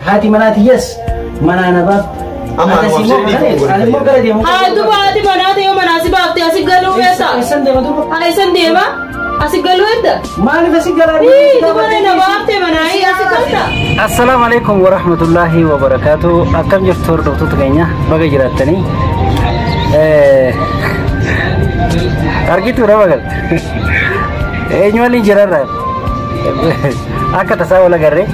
Haati manaa tiyyas manaa na baafte. Amma Atas anuma immoo absee kana dhiifama ani immoo gara deemu. Haa duba haati manaa ta'e manaa si baaftee asi galuu feeta. Eessan deema duba? Haa eessan deema? Asi galuu edda? Maaliif asi galaa? Ii duba na baaftee manaa asi galta. Assalaamu alaikum warahmatullaahi wabarakaatu. Akkam jirtu hordoftoota keenya baga jiraattanii. Argitu nama gal. Eenyu waliin jirarra? Akka tasaa wal agarree.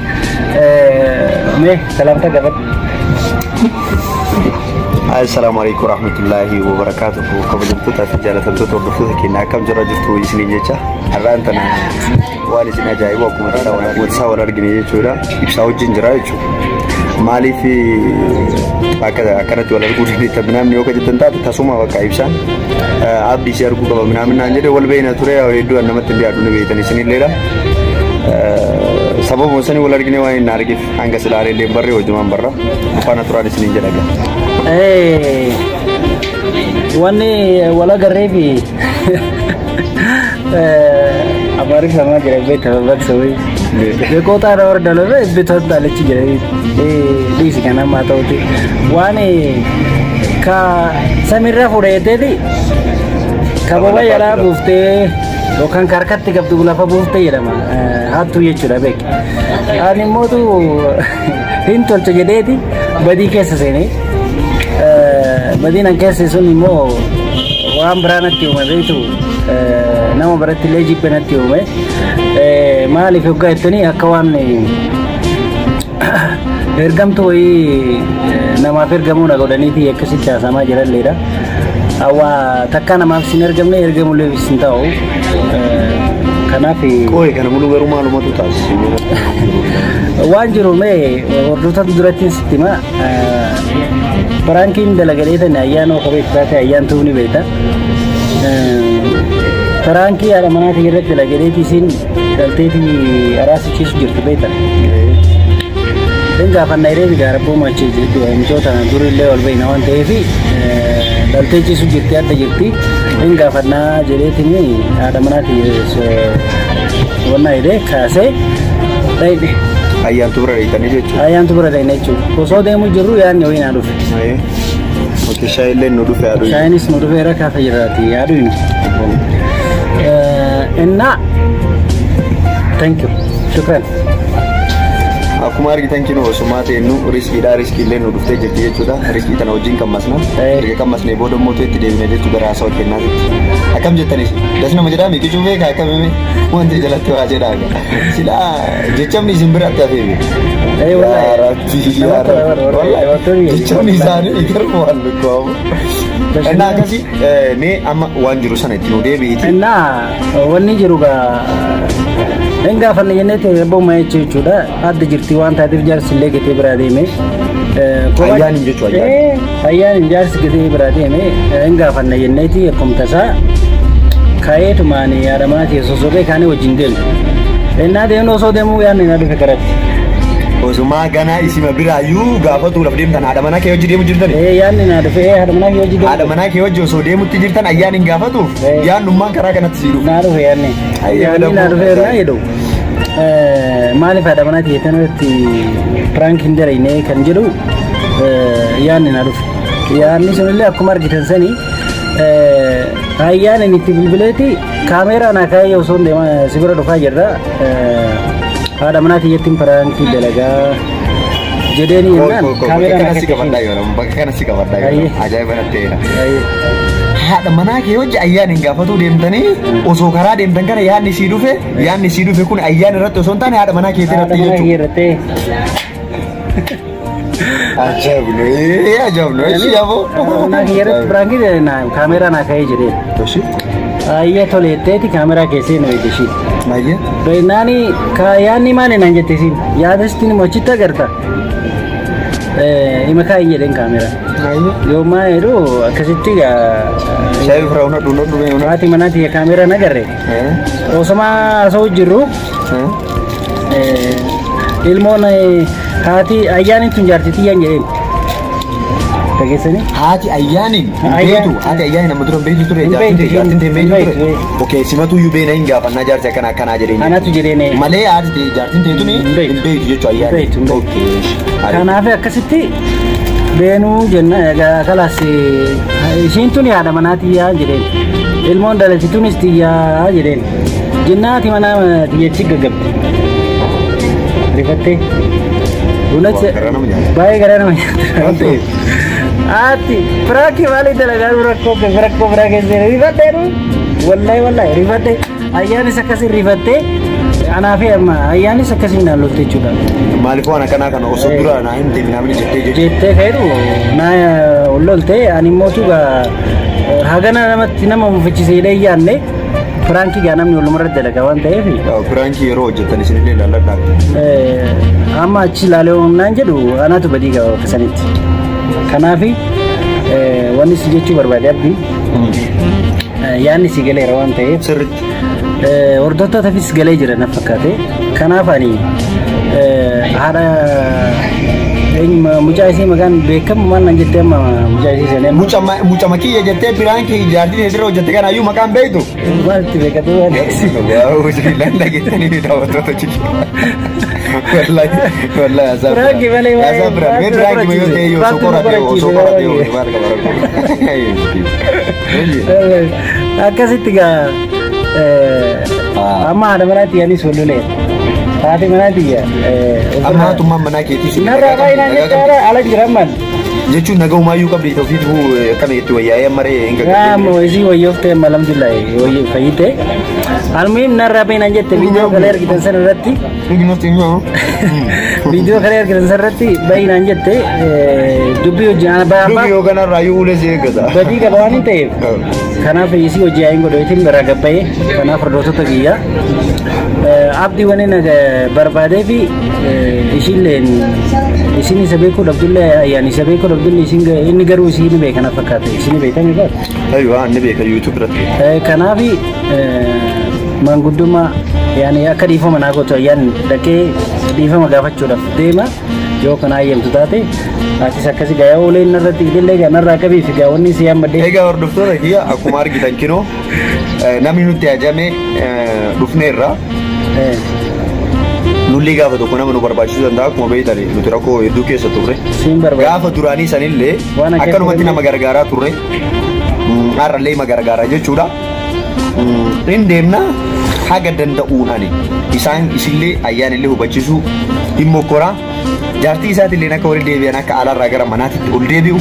Mee salaamta gaafadhu. Assalaamu alaikum warahmatullaahi wabarakaatuhu. Kabajamtootaa fi jaalatamtoota hordoftoota keenya akkam jira jirtu isiniin jecha. Har'aan tana waan isin ajaa'ibu akkuma tasaa wal argine jechuudha. Ibsaa wajjin jira jechuudha. Maaliif akka akkanatti wal arguu dandeetta minaamni yoo jettan taate tasuma bakka ibsaan abdii si arguu qaba minaamni naan jedhe wal beeyna ture hedduu namatti hin dhiyaatu ni beeytan isinilleedha. Sababuma sanii wal argine waan hin argeef hanga silaalee illee barree hojumaan barra faana turaan isiniin jedha. Wanni wal agarree fi Amaariff lamaa jira beekta baksa wayii. Beekootaa irra warra dalame bitoota alichi jira dhiisi kan ammaa ta'uti. Waan ka samiirra fuudheeteeti ka boba jalaa buuftee yookaan ka harkatti qabdu lafa buuftee jedhama. Hattuu jechuudha beek. Ani immootu hin tolcha jedheeti badii keessa seenee. Badiin an keessa sun immoo waan biraa natti uume beektu nama biratti illee jibbe natti uume. Maaliif hoggaa jettanii akka waan ergamtu wayii namaaf ergamuu na godhaniiti akkasitti haasamaa jiralleedha. Awwaa takka namaaf sin ergamne ergamullee sin ta'u. Kanaaf Qooyi kana muluu garuu maalumatu taasise? Waan jiru mee hordoftoota duratti sitti hima. Prankiin dalagalee tani ayyaana akka beektu taate ayyaan ta'uu ni beekta. Prankii haadha manaatii irratti dalagaleeti isiin dhalteetii araasichiisu jirtu beekta. Hin gaafanna hiree bigaa rabboo machee jirtu micoota durillee ol beekna waan ta'eef dhaltee ciisu jirti adda jirti. Hin gaafannaa jedheetiin haadha manaatii wannaa jedhee kaasee dhayne. Ayyaantu bira dheeytanii jechuudha. Ayyaantu bira dhayne jechuudha. Osoo deemu jirru yaadni wayii naa dhufe. Okei shaayillee nu dhufe yaaduu. Shaayinis nu dhufeera kaafa jirraati yaaduu hin. Innaa thank you shukran. Akkuma argitan kinoo osumaa teennu riskiidha riskiillee nu dhuftee jirti jechuudha. Riskii tana wajjin qammasna. Erga qammasnee booda immoo itti deebine jechuu gara haasawaa kennaatitti. Akkam jettanis das nama jedhaa miiqicuu beekaa akkamime wanti jalatti waa jedhaa silaa jechamni isin biratti hafeeme. Yaa Rabbi yaa Rabbi jechamni isaanii garuu waan lukkaamu. Innaa akkasii mee amma waan jiru sana itti nu deebi'iti. Innaa wanni jiru gaa hin gaafanne jenneeti rabboo jechuudha. Adda jirti waan taateef jaarsi illee gatee biraa deeme. Ayyaaniin jechuu ayyaaniin. Ayyaaniin jaarsi gatee biraa deeme hin gaafanne jenneeti akkuma tasaa ka'eetumaan haadha manaa sosobee kaanii wajjin deemu. Innaa deemnu osoo deemuu yaadni na dhufe karatti. Osumaa ganaa isima biraayyuu gaafatuudhaaf deemtan haadha manaa kee wajji deemu jirtani. Yaadni na dhufe haadha manaa kee wajji deemu. Haadha manaa kee wajji osoo deemutti jirtan ayyaan hin gaafatuuf yaadnummaan karaa kanatti sii dhufu. Na dhufe yaadni. Yaadni na dhufe irraa jedhu. Maaliif haadha manaa jettee irratti prank hin darayne kan jedhu yaadni na dhufe. Yaadni sunillee akkuma argitan sanii ayyaan inni itti bilbileeti kaameeraa na kaa'ee osoo deemaa si bira dhufaa jirra. Haadha manaa tiyyattiin prankii dalagaa jedheeni jennaan kaameeraa na kaa'ee. Bakka kana si qabadhaa yoo ajaa'iba natti ta'eera. Haadha manaa kee wajji ayyaan hin gaafatuu deemtanii osoo karaa deemtan kana yaadni sii dhufe yaadni sii dhufe kun ayyaan irratti osoo hin taane haadha manaa keetii irratti jechuudha. Ajaa'ibnu ajaa'ibnu ishii yaaboo. Haadha manaa kee irratti prankii kaameeraa naa kaa'ee jedheen. Ayyee tole jetteeti kaameeraa keessee nu eegde ishii. Naani yaadni maali naan jette isiin yaada isiin immoo achitti agarta. Ima kaa'ee jedheen kaameeraa. Yoo maa jedhu akkasitti Shaayii ofirraa hunadhu hunadhu hunadhu. Haati manaati kaameeraa nagarre. Osoma haasa'u jirru ilmoon haati ayyaaniin tun jaartii tiyyaan jedheen. Dhageessanii? Haati ayyaaniin hin beektu. Haati ayyaaniin amma dura hin beektu ture. Jaartiin ta'e hin beektu ture. Okay, simatu iyyuu beena hin gaafannaa jaarsi akkana akkanaa jedheen. Anatu jedheen. Malee haati jaartiin ta'e tuni hin beektu jechuudha ayyaaniin. Beektu. Okay. Kanaaf akkasitti beenuu jenna egaa kalaas ishiin tuni haadha manaa tiyyaa jedheen. Ilmoon dhalate tunis tiyyaa jedheen. Jennaa haati manaa tiyyachi gaggabde. Rifattee. Bunatti Garaa nama nyaata. Baay'ee garaa nama nyaata. Haati prank maalii dalagaa rakkoo rakkoo biraa keessa rifadheeru. Wallahi wallahi rifadhe ayyaanis akkasii rifattee anaa fi amma ayyaanis akkasii naan lolte jechuudha. Maaliif waan akkanaa kana osoo dura naa hin deemin namni jettee jechuudha. Jettee ka'eetu na lolte ani immoo tuga hagana namatti nama mufachiisee jedhee yaanne prank gaa namni walumarra dalagaa waan ta'eef. Prank yeroo hojjetan isinillee ilaalladhaa. Amma achi ilaalee naan jedhu anatu badii qaba bakka sanitti. Kanaaf wanni si jechuu barbaade abdii yaadni si galeera waan ta'eef Sirriitti. Hordoftootafis galee jira na fakkaate. Kanaaf ani haadha mucaa isii maqaan beekamu maal naan jettee amma mucaa isii sana Mucama kiyya jettee prank jaartiin isirra hojjette kanaayyuu maqaan beektu. Maal itti beekatu waan Waan dhageessanii daawwattoota jiki. Wallahi wallahi asaa. Prank malee waa'ee Asaa prank. Mee prank yoo ta'e yoo osoo qoratee osoo qoratee yoo maal qaba rakkoo. Akkasitti gaa amma haadha manaatti yaanis wal loleera. Haati manaatti Amma haatummaan manaa keetii si Narraa baay'inaan jechaadha ala jiran maal. Jechuun naga umaayyuu qabdi ofiitu akkami itti wayyaa'ee ammaree hin Amma isii wayyooftee amma alhamdulillah wayyo fayyite. Almuhim narraa baay'inaan jette viidiyoo kalee argitan sana irratti viidiyoo kalee argitan sana irratti baay'inaan jette dubbii hojii Dhugi yoo kanarraa iyyuu ulee si eeggata. Badii qaba waan hin ta'eef. Kanaaf isii hojii ayin godheetiin biraa gabbayee kanaaf hordoftoota biyyaa abdii wani na barbaadee fi ishiilleen isin isa beekuu dhabdullee ayyaan isa beekuu dhabdullee isin inni garuu isii ni beekana fakkaate isin beektan beekaa. Aywa inni beeka YouTube irratti. Kanaaf manguddummaa yaani akka dhiifama naa gootu ayyaan dhaqee dhiifama gaafachuudhaaf deema yoo kana ayyamtu taate atis akkasi gaa uleen narratti illee gaa narraa qabii fi gaa wanni si hammadee. Egaa hordoftoota kiyya akkuma argitan kinoo namni nutti ajame dhufneerra. Nulli gaafa tokko nama nu barbaachisuu danda'a akkuma beektan nuti rakkoo hedduu keessa turre. Siin barbaada. Gaafa duraanii sanillee Waan akka akkanumatti nama gargaaraa turre. Har'allee nama gargaaraa jechuudha. Hin deemna haga danda'uun ani isaan isillee ayyaanillee hubachiisuu hin mokkoraa. Jaartii isaatillee akka walii deebi'an akka alaarraa gara manaatitti ol deebi'u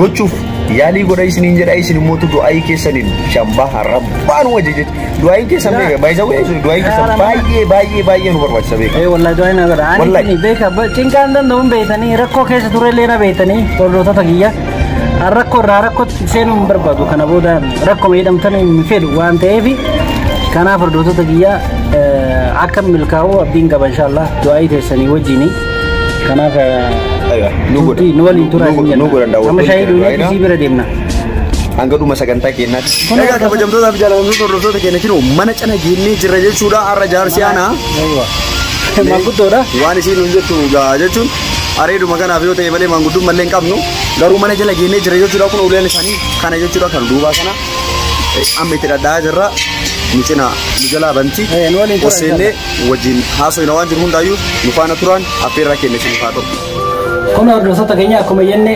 gochuuf yaalii godha isiniin jedha isin immoo du'aayii keessaniin shambaa rabbaan wajji jechuudha. Du'aayiin keessan beeka baay'isa wayii du'aayiin keessan baay'ee baay'ee baay'ee nu barbaachisa beeka. Wallahi du'aayi na godha. Ani Wallahi. isin beeka cinqaan danda'uun beektanii rakkoo keessa turellee na beektanii hordoftoota kiyya. An rakkoo irraa rakkootti seenuu hin barbaadu kana booda rakkoo miidhamtan hin fedhu waan ta'eef kanaaf hordoftoota kiyya akka milkaa'u abdiin qaba inshallah du'aayii teessanii wajjini. Kanaaf Aywa, nu godha. nu waliin turaa Nu isin nu jenna. godhan Amma daawwattoonni shaayii keenya dhugnee du'aayiidha. isii bira deemna. Hanga dhuma sagantaa keenyaatti. Kun Egaa kabajamtootaa fi jaallatamtoota hordoftoota keenya kinoo mana cina geennee jirra jechuudha har'a jaarsi aanaa. Aywa. Maanguddoodha. Waan isiin nuun jettu gaa jechuun areeduma kanaaf yoo ta'e malee maangudduun mallee hin qabnu garuu mana jala geennee jira jechuudha kun uleen isaanii kana jechuudha kan duubaa kana amma itti dhadhaa jirra nu cina nu jalaa banti Nu waliin turaa osseennee wajjin haasofna waan jiru hundaayyuu nu faana turaan affeerraa keenya isiniif haa ta'u. Kun hordoftoota keenya akkuma jenne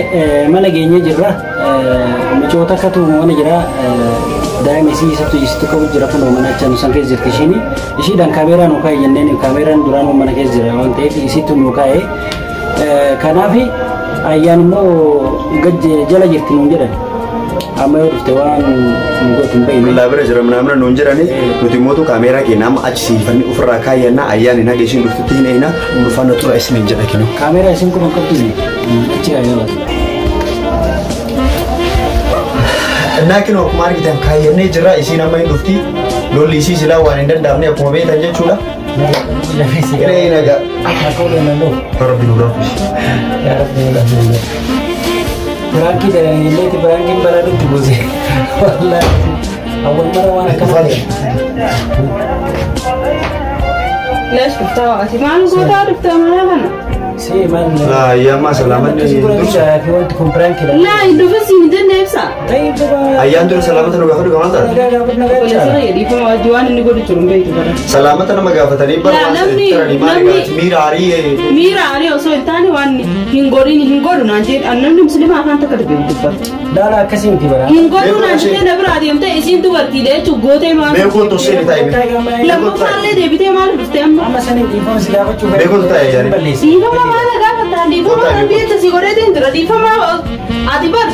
mana geenyee jirra. Micoota akkatu mana jira. Daa'ima isii isattu jisitu qabu jira kun mana acha nu san keessa jirti ishiin. Ishiidhaan kaameeraa nu kaa'e jenneen kaameeraan duraan mana keessa jira waan ta'eef isiitu nu kaa'e. Kanaaf ayyaan immoo gad jala jirti nuun jedhan. Amma yoo dhufte waan nu gootu hin beekne. Laa bira jira minamina nuun jedhani nuti immoo kaameeraa keenya amma achi siifannee ofirraa kaayyannaa ayyaan hin haga ishiin dhuftutti hin eeyna nu faana tura isiniin jedha kinoo. Kaameeraa isin kun hin qabdu achi kaa'ee laata. Innaa kinoo akkuma argitan kaayyannee jirra isiin amma hin dhufti lolli isii silaa waan hin danda'amne akkuma beektan jechuudha. Lafeessi Hin eeyna gaa. Akka uleen danda'u. Rabbi nu laaffisi. Yaa Rabbi nu laaffisi. Prank dalagaleeti prankiin balaa nutti buuse. Wallaahi. Awwal mara waan akkana ta'e. Leesh dhuftaa ati maal gootaa dhuftaa mana kana? Laa ayyaammaa salaamanni dursa. Wanti kun piraankiidha. Laa hin dhufin siin hin jenne ibsa. Ayyaan dura salaamata nu gaafadhu gamaan taate. Obboleessa kiyya dhiifama wajji waan inni godhu jiru hin beektu bara. Salaamata nama gaafatanii bara Laa, waan taranii maali gaafati miira aarii Miira aarii osoo hin taane waan hin godhin hin godhu naan jedhe namni musliimaa afaan takka dubbata. Laala akkasii miti bara. Hin godhu naan jedhee na biraa deemtee isiin dubartiidha jechuun gootee maal. Mee kootu seeni taa'e mee. Lammaffaallee deebitee maal dhuftee amma? Amma saniin dhiifama si gaafachuu Beekumsa ta'e yaani. Dhiifama maal gaafataa? Dhiifama rabbi jecha si godheetiin jira. Dhiifama ati bar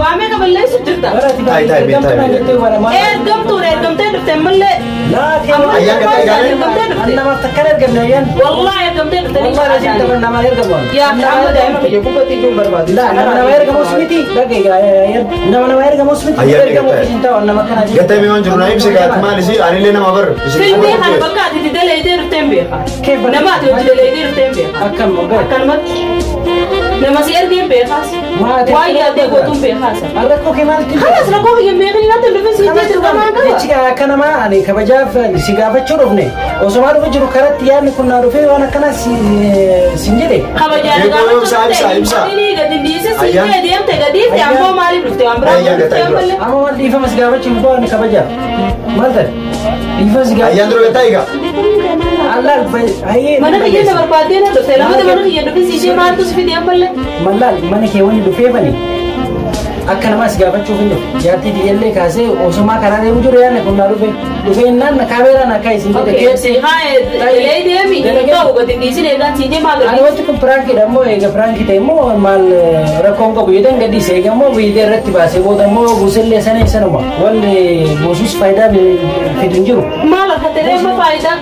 waamee qaballeessu jirta. Taa'e taa'e mee taa'e. Ergamtuudha ergamtee dhufte ammallee. Ayyaan gataa eegale. Ergamtee dhufte. Namaaf takkan ergamne ayyaan. Wallaahi ergamtee dhufte. Wallahi lazim taphan nama ergamu. Yaa amma daa'ima kiyya gubbatti iyyuu hin barbaadu. Laa nama nama ergamus miti. Dhagge ayyaan nama nama ergamus miti. Ayyaan Ergamu gataa. hin ta'u nama kana. Gataa mee waan jiru naa ibsi gaati maal isii anillee nama bar. Filmii kana bakka ati itti dalaydee dhuftee hin beeka. Nama ati hojii dalaydee dhuftee hin beeka. Akkam moggaa. Akkanumatti nama si ergee hin beekaas. Maati. Waan yaaddee gootuu hin beekaas. Rakkoo kee maalti? Kanas rakkoo kiyya hin beekin natti hin dhufin siin jechuu qamaan qaba. Jechi akka namaa ani kabajaaf si gaafachuu dhufne osomaa dhufe jiru karatti yaadni kun naa dhufee waan akkanaa sin jedhe. Kabajaan Beekoo gaafachuu ibsaa, dhufte ibsaa, ibsaa. inni gadi dhiise siin Ayyaan. jee deemte gadiifte ammoo maaliif dhufte waan biraa Ayyaan dhufte gataa ammallee. Amma waan dhiifama si gaafachuu hin baane kabajaaf. Maal ta'e? Dhiifama si gaafachuu. Ayyaan dura gataa eegaa. Allah hayyee. Mana kiyya na barbaaddee na dhufte lamata mana kiyya dhufin siin jee maaltu si fide ammallee. Mallaal mana kee wani dhufeefani akka namaas gaafachuuf hin dhufe. Jaartii tiyyallee kaasee osomaa karaa deemu jiru yaadni kun naa dhufe. Dhufee innaan kaameeraan akka isin jedhe Okay, haa dalee deemi hin ta'u gadi dhiisin eegaan siin jee maal Ani gadi wanti kun piraankiidha immoo eega piraankii ta'e immoo maal rakkoon qabu jedhan gadhiise eega immoo viidiyoo irratti baasee booda immoo buusillee sana sanuma wanni buusus faayidaa fidu hin jiru. Maal akka ta'e amma faayidaa.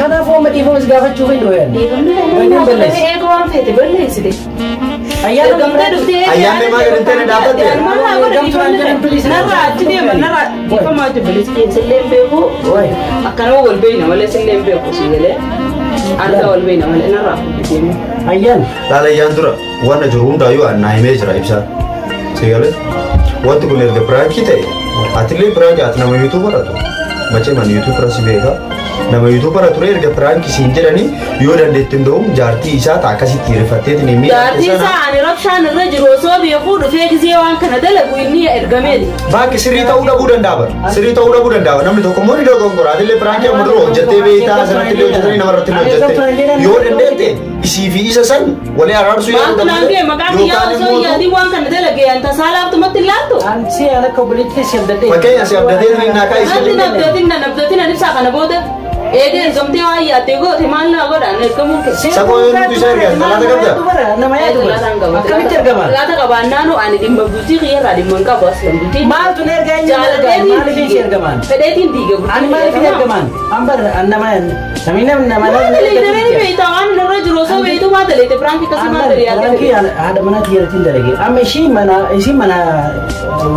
Kanaafuu amma dhiifamas gaafachuuf hin dhufe. Dhiifamni Baay'een balleesse. eega waan feete balleessite. Ayyaana Ergamtee dhuftee Ayyaanni maal jedhamtee na dhaabbatte? Narraa achi deema narraa dhiifamaa jibbisiin sillee hin beeku. Akkanuma wal beeyna malee sillee hin beeku si galee. Argaa wal beeyna malee narraa deema. Ayyaan Laala ayyaan dura waan jiru hundaayyuu naa himee jira ibsaa. Si galee wanti kun erga piraankii ta'e atillee piraankii ati nama yuutuub baratu. Macee mana yuutuub irra si beeka. Nama yuutuub baratu ture erga piraankii siin jedhanii yoo dandeettiin danda'uun jaartii isaa ta'a akkasitti rifatteetiin miidhaa Jaartii isaa ani rabshaan irra jiru osoo beekuu dhufee gisee waan kana dalagu inni ergameeti. Baanki sirrii ta'uu dhabuu danda'a bara. Sirrii ta'uu dhabuu danda'a. Namni tokko immoo ni dogongora. Atillee piraankii amma dura hojjettee beektaa asirratti illee hojjetanii namarratti illee hojjette. Yoo dandeette isii fi isa san walii araarsuu yoo Maaltu naan ga'e maqaa kiyyaa yookaan osoo immoo yaadii waan kana dalage an tasaa laaftumatti hin laattu. ansi an akka obboleettii si abdadhee. Fakkeenya si abdatee ni naakaa Wanti isii. nabdatin na nabdatin an ibsaa kana booda eegee ergamtee waan yaaddee goote maal naa godhaan ergamuu kee. Saboo yoo nuti isa ergan talaata qabda. Nama yaadu bara. Akkamitti ergama? Laata qabaannaanu ani dhimma bultii kiyyarraa dhimma hin qabu aslan bultii. Maaltu na ergaa inni ergaa? Maaliif si ergamaan? Fedheetiin diige bultii. Ani maaliif hin ergamaan? An bara an nama namni nama nama Maal daleete reeni beektaa waan irra jiru osoo beektu maal daleete piraankii akkasii maal dalee yaadde Piraankii haadha manaa xiyyeeratiin dalage. Amma ishii mana ishii mana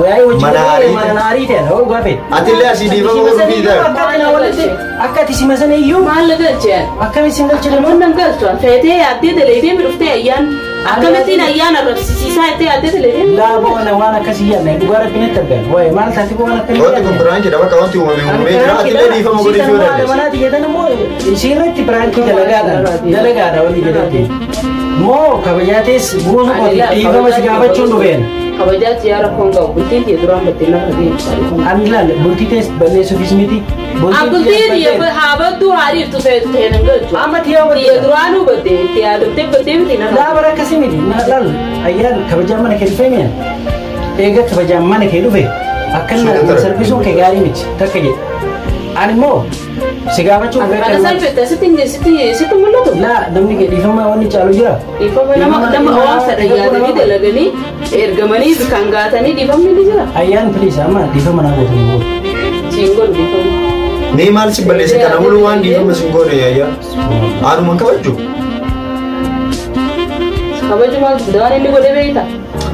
waa'ee hojii Mana aarii ta'e. mana aarii ta'e hoo gaafe. Atillee asii dhiifama godhuu fi ta'e. Akka ati sima sana iyyuu Maal la galcheen? akkamitti sin galchine Namoonni nan galchuan feetee yaaddee daleetee dhuftee ayyaan akkamittiin ayyaan arrabsiisaa jettee yaaddee daleetee. Laa waan akkasii yaadne dhugaa rabbiin itti argan. Waa'ee maal taate waan akkasii Wanti kun piraankiidha bakka wanti uumame uumamee jira. Atillee dhiifama godhuu yoo Haadha dandeesse. manaa xiyyeetan immoo ishiirratti piraankii dalagaadha. Dalagaadha wanni jedhamte. Moo kabajaatees buusu qooti dhiifama si gaafachuun dhufeen. Kabajaatti yaa rakkoon qabu bultiin kee duraan battee lafa deemsa. Ani laal bultii tees balleessuufis miti. Abultii xiyya haa baddu haa dhiiftu feetu ta'e nan galchu. Amma xiyyaa Xiyya baddu. duraanuu baddee itti yaadamtee baddee miti narra. Laa bara akkasii miti. Laal ayyaan kabajaan mana kee dhufee mi'a. Eega kabajaan mana kee dhufe akkan salphisuun kee gaarii miti takka jedhe. Ani immoo si gaafachuun Kana salphiste sitti sitti sitti mul'atu. Laa namni kee dhiifama wanni caalu jira. Dhiifama nama nama waan fedhan yaadanii dalaganii ergamanii bikkaan gaatanii dhiifamni ni jira. Ayyaan please amma dhiifama naa gootu hin gootu. Siin godhu dhiifama. Mee maal si balleesse kana muluu waan dhiifama sin goone yaayyaa. Anuma kabaju. Kabaju maaltu fida waan inni godhe beekta.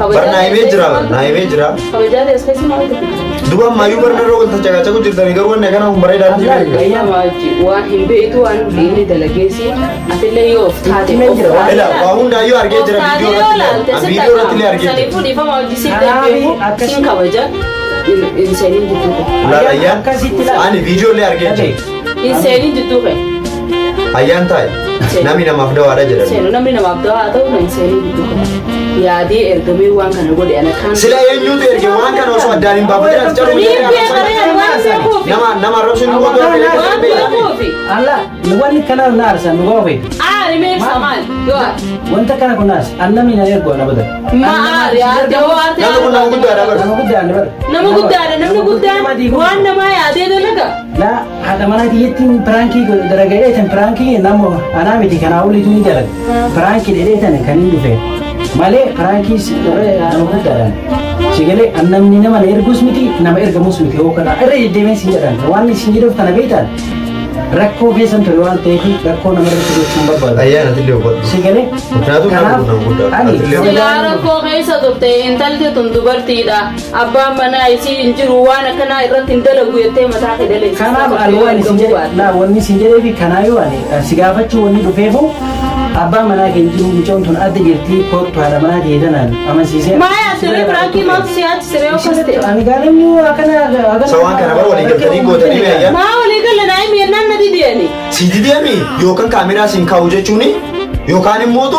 Bar naa himee jira naa himee jira. Kabajaa ta'e as keessa maaltu fida? Duba ammayyuu barna irra wal tacacacu jirtanii garuu wanni akkana kun bareedaa miti beekaa. Ayyaama waan hin beektu waan inni dalageessi atillee yoo of taate Itti jira. Ela waa hundaayyuu argee jira viidiyoo irratti illee. Viidiyoo irratti illee argee jira. Saniifuu dhiifama hojii siin Kanaafi beeku akkasi- siin kabaja hin seeniin jidduu kee. Laal ayyaan Akkasitti laal. ani viidiyoo illee argee jira. Hin seeniin jidduu kee. Ayyaan taa'e. Namni namaaf dawaadha jedhan. Seenu namni namaaf dawaa ta'u nan seenuu gidduu kana. Yaadee ergamee waan kana godhe ana kan. Sila eenyutu erge waan kana osoo addaan hin baafatin as caluu Ni jedhee beekaree waan beekuufi. Nama nama arrabsuun hin godhu. Waan beekuufi. Alla wanni kana na arsan nu goofe. Aari meeshaa maal? Yoo Wanta kana kun as annami na ergu ana bada. maal yaadee waan Namni kun nama guddaadha bara. Nama guddaa ni bara. Nama guddaadha namni guddaan waan namaa yaadee dalaga. La haadha manaa kiyyattiin piraankii dalagaeetan piraankii nama anaa miti kanaa oliitu ni dalaga. Piraankii dheedheetan kan hin dhufe. Malee piraankii nama guddaadhaan. Sigalee namni nama na ergus miti nama ergamus miti hoo kana irra deddeebiin sin jedhan waan isin jedhuuf kana beektan rakkoo keessan ture waan ta'eef rakkoo nama irratti gochuun barbaadu. Ayyaana tillee hubadhu. Sigalee Kanaafuu nama kun nama guddaadha. ani Silaa rakkoo keessa turte intalti tun dubartiidha. Abbaan manaa isii hin jiru waan akkanaa irratti hin dalagu jettee mataa kee daleessisa. Kanaaf ani waan isin jedhe laa wanni isin jedhee fi kanaayyuu ani si gaafachuu wanni dhufeefu abbaan manaa keenya jiru mucaan tun adda jirti kootu haadha manaa ta'e tanaan amansiisee. Maa yaadde piraankii maaltu si yaachisee akkas ta'e? Ani gaalamni akkana akkana. Sa waan kana bara walii galtanii gootanii meeyyaa. Maa walii galle naa himi yennaan na dideeni. Si dideemi yookaan kaameraa siin kaa'u jechuuni yookaan immootu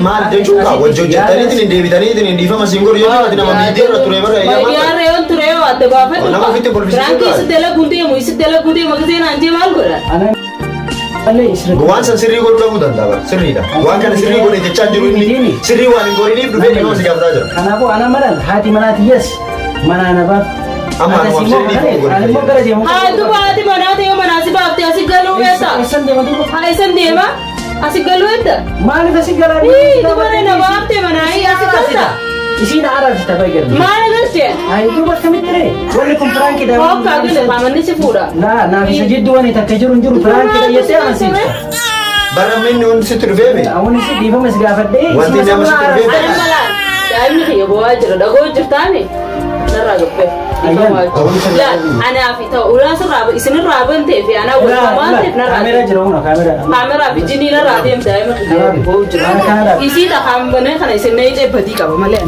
maal jechuun kaa wajji hojjettaniitiin hin deebitaniitiin hin dhiifama siin godhu jechuun ati nama miidiyaa irra ture bara Miidiyaa ayyaama. irra yoon ture yoo adda baafadhu. Nama ofitti kolfisiisuu Piraankii ta'a. isi dalaguun deemu isi dalaguun deemu akkasii naan jee maal godha? Ana malee isirratti. Waan san sirrii godhuu dhabuu danda'a bara sirriidha. Waan kana sirrii godhe jechaa jiru inni sirrii waan hin godhiniif dhufee dhiifama si gaafataa jira. Kanaafuu ana malan haati manaati yes manaa na baaf. Amma anuma sirrii dhiifama godhe. Ani immoo gara deemu. Haa duba haati manaa ta'e manaa si baaftee asi galuu beekta. Eessan deema duuba? Haa isan deema asi galuu edda. Maaliif asi galaa? Ii dubarri na baaftee manaa asi galta. Isiin araarsi tapha eegalu. Maal galchee? Ay duuba akkamitti ree? Wanni kun piraankii dha. Hokkaa gile qaamanni si fuudha. Laa naaf isa jidduu wani takka jiru hin jiru piraankii dha jettee amansiifta. Bara inni wanti sitti dhufeeme Awwan isi dhiifama si gaafadhee. Wanti nama sitti dhufee Ani malaan daa'imni kiyya bo'aa jira dhagoo jirtaani narraa gabbee. Laal anaa fi ta'u ulaa sirraa isinirraa bantee fi anaa wal waan ta'eef narraa Kaameraa jira huna kaameraa. Kaameraa fi jinii narraa deem daa'ima kiyya bo'oo jira. Isii dhahaan banee kana isin na ijee badii qaba malee.